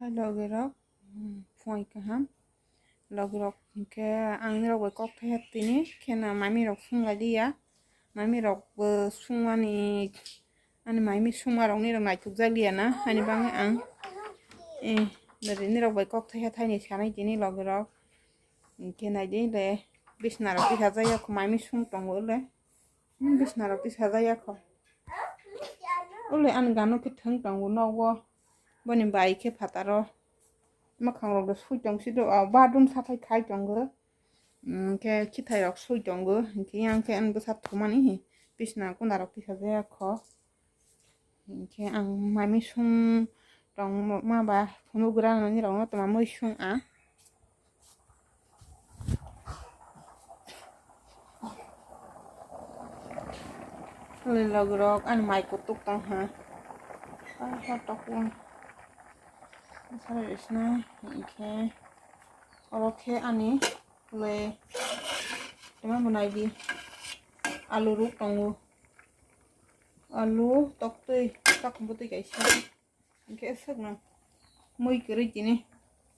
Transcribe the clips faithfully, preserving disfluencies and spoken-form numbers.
Hai logi rok, hmm, phunai kaham. Logi rok hinkhe ang nirok bai kok thaiha tini kheno mami rok sung lai liya. Mami rok bo sungmani, ani mami sungma rok nirok naithok jak liya na, ani bagwi ang, eh, nirok bai kok thaiha thaini sanai tini logi rok. Hinkhe nai di le bisna rok tisajak ya kho, mami sung tongo le. Hmm, bisna rok tisajak ya kho. Ule ani gano khe thwng tongo nogo. Boni bai khe phataro. Mwkhang rok do sui tong si do, ah, badum saphai khai tongo. Hmm, khe khithai rok sui tongo. Hinkhe yang khe ani bwsa thumani hi bisna kunda rok tisajak ya kho. Hinkhe ang mami sung tong ma ba phunuk gra nani rok no toma mui sung a. Logi rok ani mai kutuk tong ha. Ah, ha tok wng. Sari isna hinkhe oro khe ani le toma bo nai di alu ruk tongo. Alu toktwi takhum bwtwi kaisa. Hinkhe swkno mui kwrwi tini.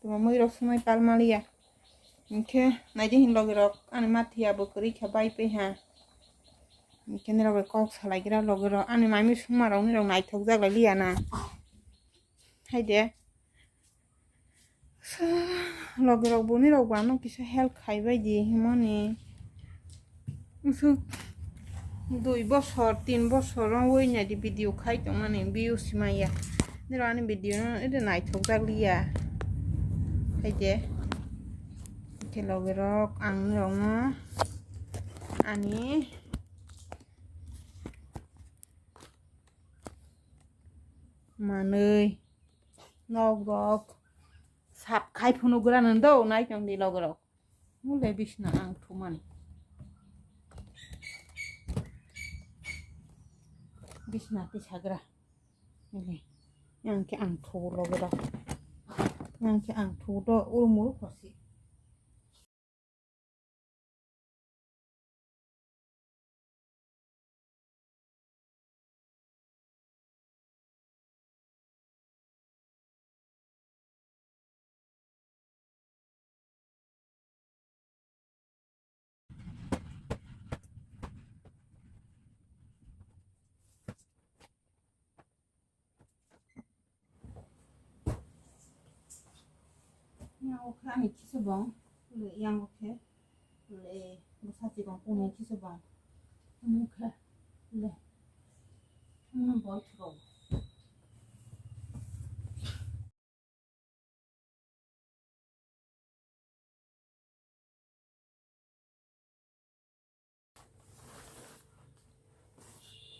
Tuma mui rok swmai pal maliya. Hinkhe naidi hin logi rok ani mathiya bo kwrwi kha bai pe ha. Hinkhe nirok bai kok salai gira logi rok ani mami sungma rok nirok naithok jak lai liya na. Hai de. Logi rok boni rok bo ano kisa help khai bai di himani. Usuk dui bosor, tin bosor wngwi nai di video khai tongmani views maya. Nirok ani video no ede naithok jak liya. Hai de. Khe logi rok ang nirok no ani manwi nok rok sap khai phunuk gra nang do nai tong di logi rok. Mule bisna ang thumani. Bisna tisagra. Mule. Yang khe ang thu logi rok. Yang khe ang thu do urmuru khosi. Yang o khe ani kisa bong, le yang o khe, le bwsa chikon kunu kisa bong, omo khe, le, omo bol thwrw.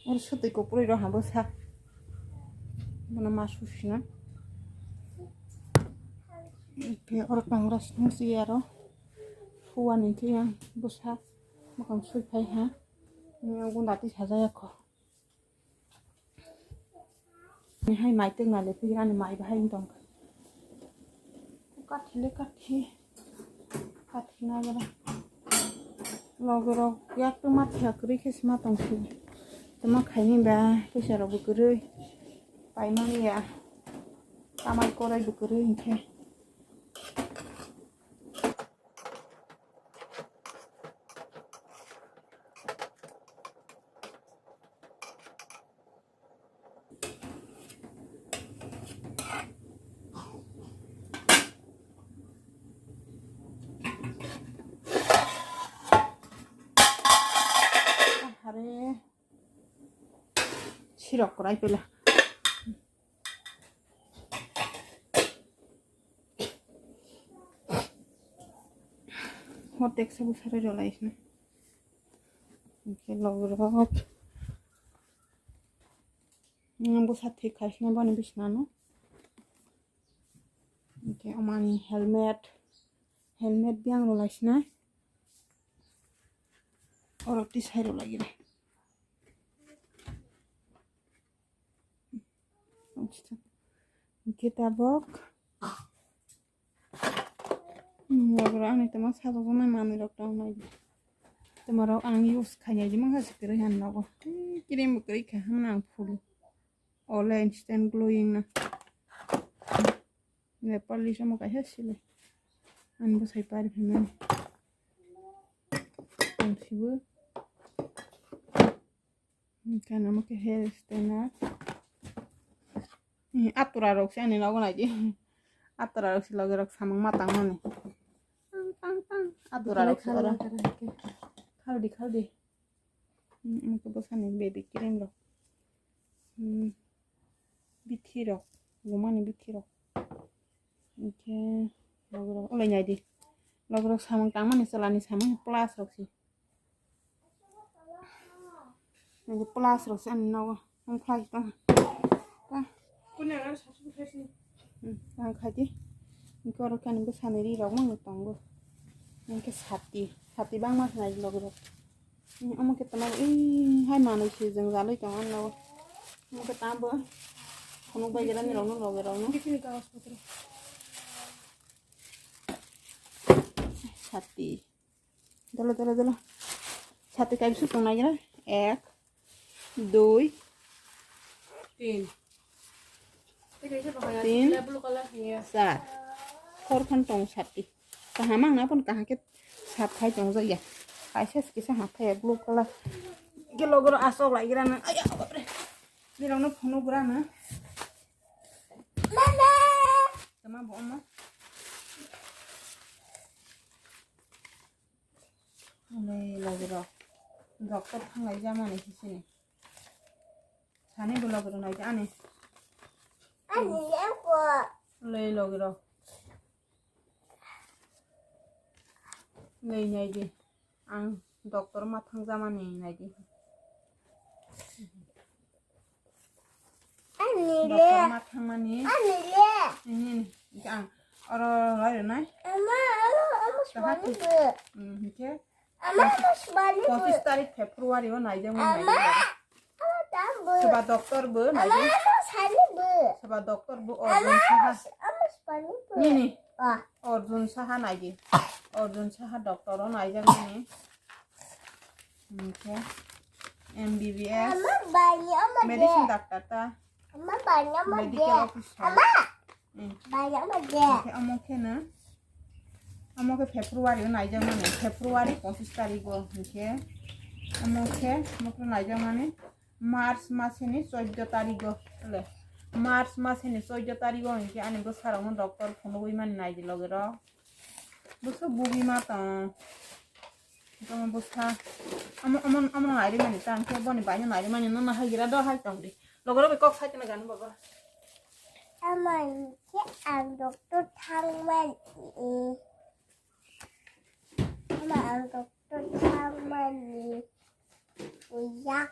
Oro swtwi kuphurwi rw ha bwsa. Bono ma susina. Khe oro tongra sini si aro. Huani khe yang bwsa. Bwkhang sui phai ha. Yang gunda twi sajaya kho. Ni hai mai teng nai le phi ani mai bahai tong. Kathi le kathi. Kathi na bara. Logi rok yak to ma thya kwrwi khe sima tong si. Tama khaini ba puisa rok bo kwrwi. Pai mani ya. Tamai korai bo kwrwi hinkhe. Are sirok korai pela. Hor teksa bwsa rw lai sini. Hinkhe logi rok. Nang bwsa thik khai sini boni bisna no. Hinkhe omani helmet. Helmet biang rw lai sini. Oro tisai rw lai gini. Hinkhe tabok, hmm, logi rok ani tongma sajagwi manwirok tongmani. Tongmarok ang use khainai di mangsa se kwrwi han nogo. Tei cream bo kwrwi kha hwnna ang phuru. Ole instant glowing na. Nail polish omo kaisa sili. Ani bwsai pari phaimani. Tongsibo. Hwnkhe omo khe hair straightener. Atura rok se ani nogo naidi. Atura rok se loge rok samung ma tangmani. Tang, tang, tang. Atura rok se oro. Khaldi, khaldi. Hmm, omo khe bwsani baby cream rok. Hmm, bithi rok, gumani bithi rok. Hwnkhe logorok, ulai naidi. Logorok samung tangmani chwlani samung plus rok se. Nai plus rok se ani nogo. Ang khlai tong. Ta. Hmm, ang khaidi. Hwnkhe oro khe ani bwsani ri rok mano tongo. Hwnkhe sati, sati bangma khe nai logorok. Hmm, omo khe tamo, ee, hai manwi se jwng jalwi tong ano. Omo khe tamo phunuk bai gerani rokno loge rokno. Sati. Dolo, dolo, dolo. Sati kaibsu tong nai gira. Ek, dui, tin. Tin, char. Hor khan tong sati. Kaham ang na pon kaham khe sat khai tong jak ya. Kaisa se kisa ha thai blue color. Ke logor asok lai gira na. Aya, bapre. Ni rok no phunuk gra na. Mama. Tama bo ma. Ole logirok. Doctor thanglai jamani hisini. Sani bo logirok naidi ani. Ani yako. Ole logirok. Lei naidi. Ang doctor ma thang jamani naidi. Ani le. Doctor ma thangmani. Ani le. Ini, ini, ang oro roi rwnai. Ama, ama, ama, Taha sibani tu- bu. Hmm, hingke. Ama, ama, sibani bu. Pochis tarik February o naijak mani. Ama, naijak. Ama, tam bu. Soba doctor bu Ama, naijak. Ama, sani bu. Soba doctor bu Ama, Arjun Saha. Ama, sibani bu. Nini. Ah. Arjun Saha naidi. Arjun Saha doctor o naijak mani. Hingke M B B S, Ama bani ama de. Medicine doctor ta. Ama bani ama de. Medical officer. Ama. Hmm. Bani ama de. Hingke omo khe no, omo khe February o naijak mani, February pochis tarik o hingke omo khe, omo khe naijak mani March maseni chauddho tarik o, le March maseni chauddho tarik o hingke ani bwsarok no doctor phunugwi mani naidi logirok. Bwswk bugi ma tong. Tamo bwsa. Amo, amo, amo nai rimani ta, hwnkhe boni bai no nai rimani, no, no, hai gira do, hai tong di. Logoro bai kok sai tongna gani baba. Ama hwnkhe ang doctor thangmani. Ama ang doctor thangmani. Yak.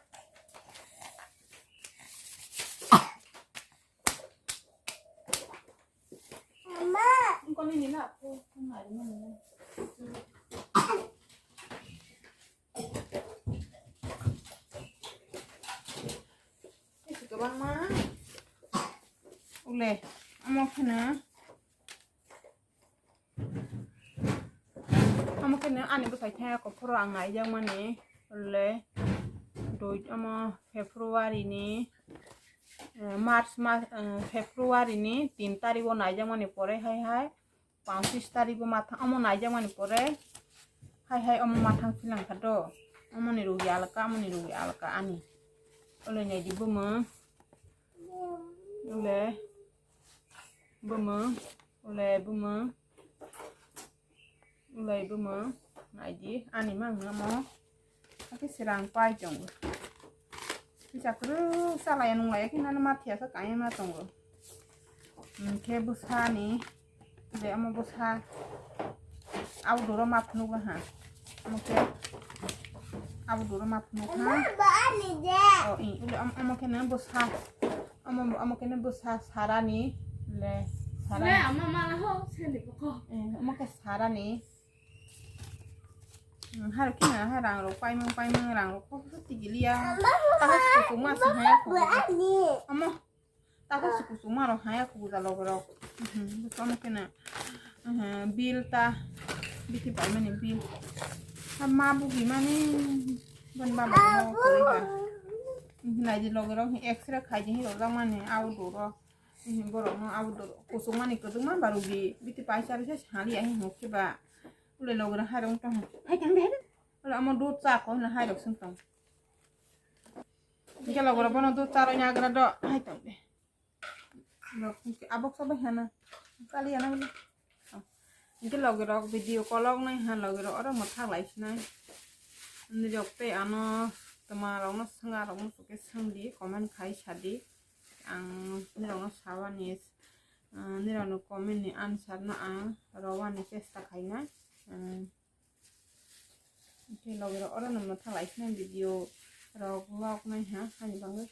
Mama. Kwbangma. Ule, omo kheno. Omo khe no ani bwsai thaya kuphuru ang naijakmani le dui omo February ni, eh, March mas, eh, February ni tin tarik o naijakmani pore hai hai pachis tarik o matha omo naijakmani pore hai hai omo mathang philang kha do. Omo ni rugi alka, omo ni rugi alka ani. Ole naidi bumung. Ole. Bumung, ulai bumung, ulai bumung, naidi, ani mang namo, ake sirang pai tongo. Kisa kru salai nung lai, kina ma thiya sa kaya ma tongo. Hingke bwsani, de amo bwsa. Outdoor o ma phunuk ha. Omo khe outdoor o ma phunuk ha. Mama, ani de. O, i, ule, om-, omo khe nang bwsa. Omo, omo khe nang bwsa sarani. Le, sara. Le, ama mala ho, seni bokho. Eh, omo khe sarani. Hmm, har khe na, ha rang rok paimung, paimung rang rok kok khe tigiliya. Mama, taha mama, suku ma mama, sahaya kuku. Ani. Omo. Tato suku suma rok haya kuku jalo borok. Mhm, bukan kena. Mhm, bill ta. Bithi pai mani bill. Ha ma bugi mani. Ban ba ma kuri ba. Mhm, nai di loge rok X-ray khai di rok mani outdoor rok. Borok no abo kusuk mani kwdwkma ba rugi biti paisa risa sali ahi hokhe ba. Ulai logra hairok tong. Hai tang de. Ula amo dud cha ko na hairok sung tong. Hingke logra bono dud cha roi nagra do hai tong de. Abok sabai hana. Kali ana bole. Hingke logerok video kolok nai ha logerok oro mwthak lai sinai. Nirok tei ano twma rokno swngna rokno suke swngdi comment khai sadi. Ang nirokno sabani, ah, nirokno comment ni answer no ang rowani chesta khainai. Ah, hingke logerok oro no mwthak lai sinai video rok lok nai ha hani bagwi.